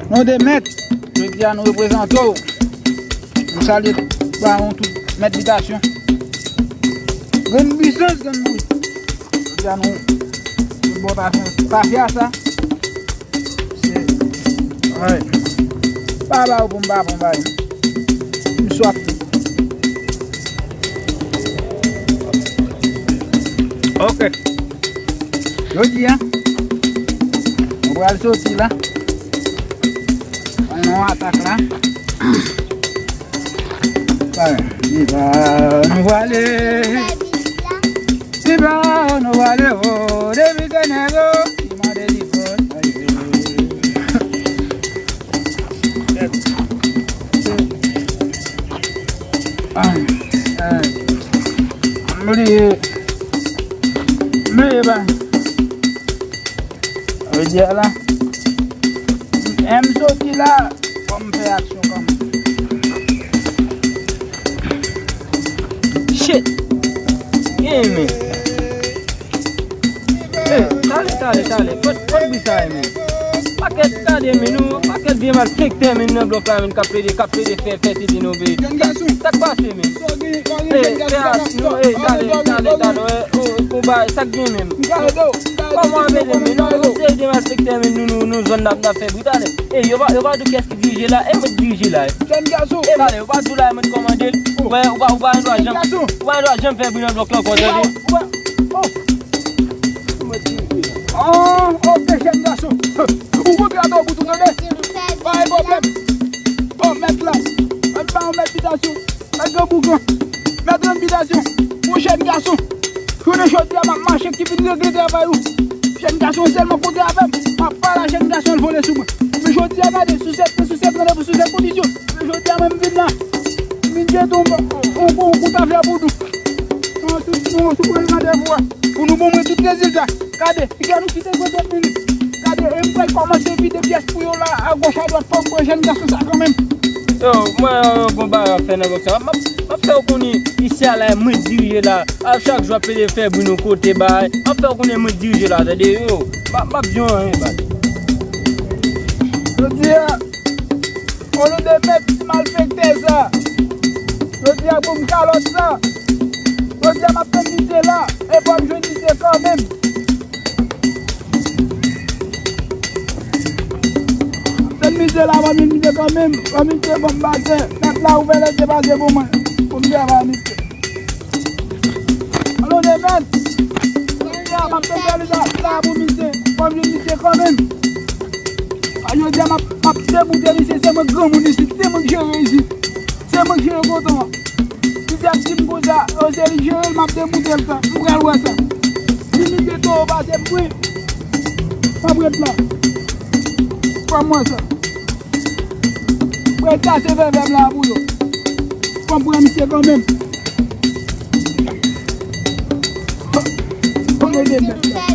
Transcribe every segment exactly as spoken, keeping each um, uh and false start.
Non de mèt, jodi a nou reprezante w. Nou salye bawon tout mèt bitasyon. Grenn Bisans, grenn Bourik. Jodi a nou, nou bon tafya, tafya sa. Se, ay. Pa ba ou pou m pa bon bay. M swaf tou. Ok. Jodi a, nou pral soti la. Ann nan atak la. Viva nou vwale. Viva nou vwale, o, depi te nèg yo ki mande li fòt. Ay, ay. M bliye. M bliye ba. Jodi a la, m soti la, fò m fè aksyon kanmenm. Shit! Gen men. Hey, tale, tale, tale. Kot, kot bri sa ye, men? Pakèt, tande, men, nou, pakèt vye malfektè, men, nan blòk la, men, k ap plede, k ap plede fè, fè tete nou, men. Sa k pase, men? Hey, tale, tale, tale, o, o, konba, sa k gen menm? Kòman w ap ede, men? Non, nou se de malfektè, men, nou, nou, nou zòn n ap, n ap fè bri, tale. Ey, yo pa, yo pa di w kiyès ki dirije la, e mwen k dirije la. Jèn gason. E tale, yo pa di w la, e mwen k kòmande l. Ou pa, ou pa, ou pa gen dwa janm, ou pa gen dwa janm fè bri nan blòk la ankò, tande. Ou pa, ou pa, oh. Ah, ok, jèn gason. Ou kontre atò bout ou, tande. Pa gen pwoblèm. Oh, mèt la. Ann ba yon mèt bitasyon. Mèt gran boukan. Mèt gran bitasyon. Yon jèn gason. Jounen jodi a, m ap mache ki vin regle travay ou. Jèn gason sèlman kontre avè m. M ap pale a jèn gason, l vole sou mwen. Men jodi a, gade, sou sèt, sou sèt randevou, sou sèt kondisyon. Men jodi a, mwen, m vin la. M vin jete yon, yon, yon, yon kout afè pou nou. Nou, nou, nou, sou pwen randevou a. Pou nou ban mwen tout rezilta. Gade, piga nou kite gwo tèt minit. Gade, e m pral kòmanse vide pyès pou yo la, agoch, adwat, fò m pran jèn gason sa kanmenm. Yo, mwen, yon bon bagay w ap fè nan blòk sa. M ap, m ap fè w konnen isi a la, e mwen dirije la. A chak jou ap plede fè bri nou kote bay. M ap fè w konnen mwen dirije la, tande yo. M ap, m ap di w anyen, baz. Jodi a, o non de mèt ti malfektè sa. Jodi a, pou m kalòt sa. Jodi a, m ap tann misye la. E fò m jwenn misye kanmenm. Tann misye la, ban m misye kanmenm. Ban misye ban m batè. Mèt la ouvè lèzye pase pou mwen. Pou m travay misye. Alò, de mèt. Jodi a, m ap tann lèzye la pou misye. Ban m jwenn misye kanmenm. A, jodi a, m ap, m ap deboute misye. Se mwen granmoun isit. Se mwen k jere isit. Se mwen k jere kote w. Misye ap di m konsa, o, se li jere l, m ap demoute l sa. M pral wè sa. Si misye towo pase m vre, m ap ret la. Fò m wè sa. Mwen kase vèvè m la pou yo. Fò m pran misye kanmenm. Fò m ede m mèt la.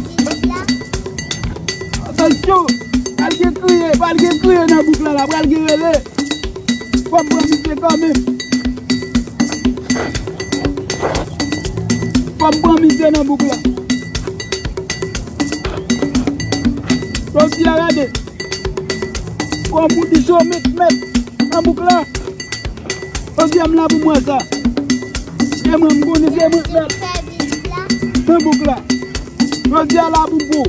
Atansyon! Pral gen kriye, pral gen kriye nan bouk la, la pral gen rele. Fò m pran misye kanmenm. Fò m pran misye nan bouk la. Jodi a, gade. Kòm ou di, se w mèt, mèt nan bouk la. Jodi a, m la pou m wè sa. Se mwen, m konnen se mwen k mèt nan bouk la. Jodi a, la pou m pou.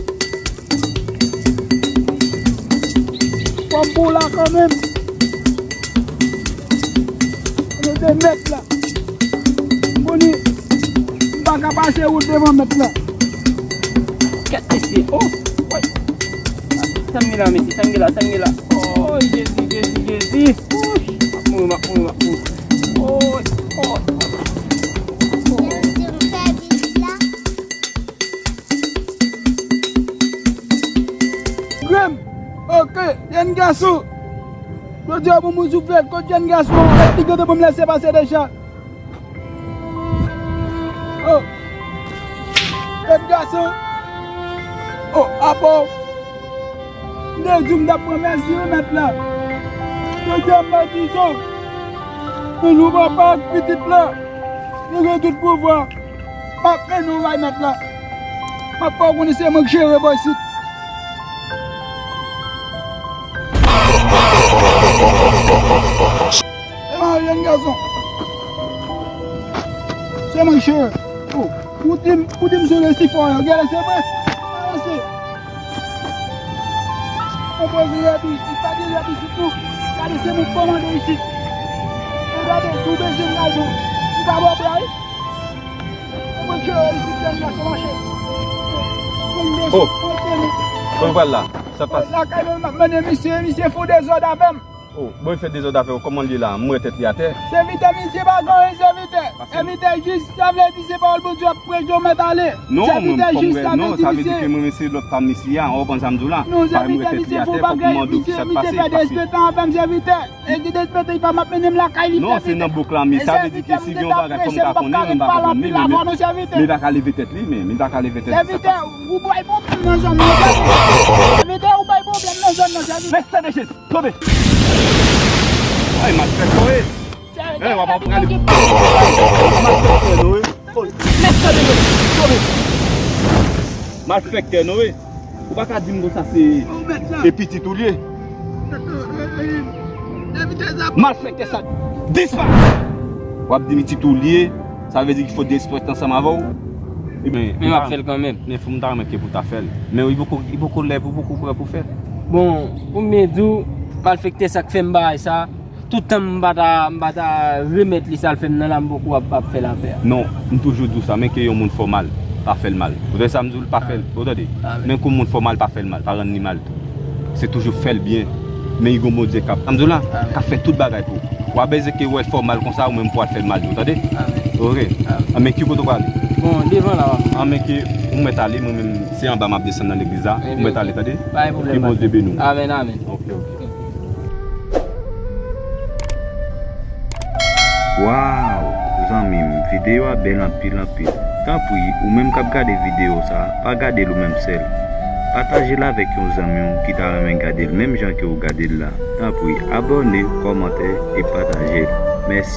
Fò m pou la kanmenm. Mwen se mèt la. M konnen m pa ka pase wout devan mèt la. Kèt mesye. Oh, woy. Sa m gen la, mesye? Sa m gen la? Sa m gen la? Oh, Jezi, Jezi, Jezi. Ouch. M ap mouri, m ap mouri, m ap mouri. Oh, oh. Grenn. Ok, jèn gason. Jodi a, bon, mwen souflèt, kot jèn gason an? Li gentan ban m lèse pase deja. Oh. Jèn gason. Oh, apa w. M te di w m t ap pran mèsi, wi, mèt la. Jodi a, m pa di sa. Men nou papa ak pitit la, nou gen tout pouvwa. M ap mennen w bay mèt la. M ap fè w konnen se mwen k jere bò isit. Ah, jèn gason. Se mwen, cheri. Oh, ou di m, ou di m sou Lisifè yo. Gade, se mwen. Avanse. Konpoze rèd isit. Pa gen rèd isit, non. Gade, se mwen k kòmande isit. E gade, si w bezwen m gason, m pa ba w bra, wi. Se mwen, cheri, isit, jèn gason, mache. Oh. Kote nou pral la? Sa k pase? Lakay mwen, m ap mennen misye, misye fè dezòd avè m. Oh, bon, fè dezòd avè w, kòman l ye la? M wè tèt li atè. Sèvitè, misye pa gen anyen, sèvitè. Sèvitè jis, sa vle di se pawòl Bondye ap preche w mèt ale. Non, mwen, sèvitè jis, sa vle di non, sa vle di ke mwen, se lòt pa m misye a, ou konprann sa m di w la? Non, sèvitè, misye fè w bagay, misye, misye fè derespektan avè m, sèvitè. E ki derespektan, li pa m ap mennen m lakay li, sèvitè. Non, se nan bouk la, mi, sa vle di ke si gen yon bagay, fò m ka konnen, mwen m pa konprann li, men, men li pa ka leve tèt li, men, men li pa ka leve tèt li, sa k pase? Sèvitè, ou bay pwoblèm nan zòn nan, sèvitè. Sèvitè, ou bay pwoblèm nan zòn nan, sèvitè. Lè san de Jezi. Tonbe! Ay, malfektè w ye! Eh, w ap pran li. Malfektè nou ye! Tonbe! Malfektè nou ye! Ou pa ka di m konsa se e pitit ou l ye. Malfektè sa disparèt! W ap di pitit ou l ye, sa vle di ki fò derespektan ansanm avè w. Men, men m ap fè l kanmenm. Men fò m ta renmen ke pou ta fè l. Men li poko, li poko lè pou, poko prè pou fè l. Bon, pou m byen di w, malfektè sa k fè m bagay sa, tout tan m pa ta, m pa ta remèt li sa l fè m nan la, m poko ap, ap fè lapè a. Non, m toujou di w sa, men ke yon moun fè w mal, pa fè l mal. Ou tande sa m di w, pa fè l, ou tande? Men ke yon moun fè w mal, pa fè l mal, pa rann li mal tou. Se toujou fè l byen. Men li gon Bondye k ap, sa m di w la, k ap fè tout bagay pou ou. W a bezwen ke wè l fè w mal konsa, ou menm pou w al fè l mal tou, tande? Oke. Anben, ki kote w prale? Bon, devan la, w ap. Anben, ke ou mèt ale, mwen menm, se anba m ap desann nan legliz la. Ou mèt ale, tande? Pa gen pwoblèm. Ke Bondye beni w. Amèn, amèn. Oke, oke. Waw, zanmi m, videyo a bèl anpil, anpil. Tanpri, ou menm k ap gade videyo sa, pa gade l ou menm sèl. Pataje l avèk yon zanmi w ki ta renmen gade l menm jan ke w gade l la. Tanpri, abòne, kòmante e pataje l. Mèsi.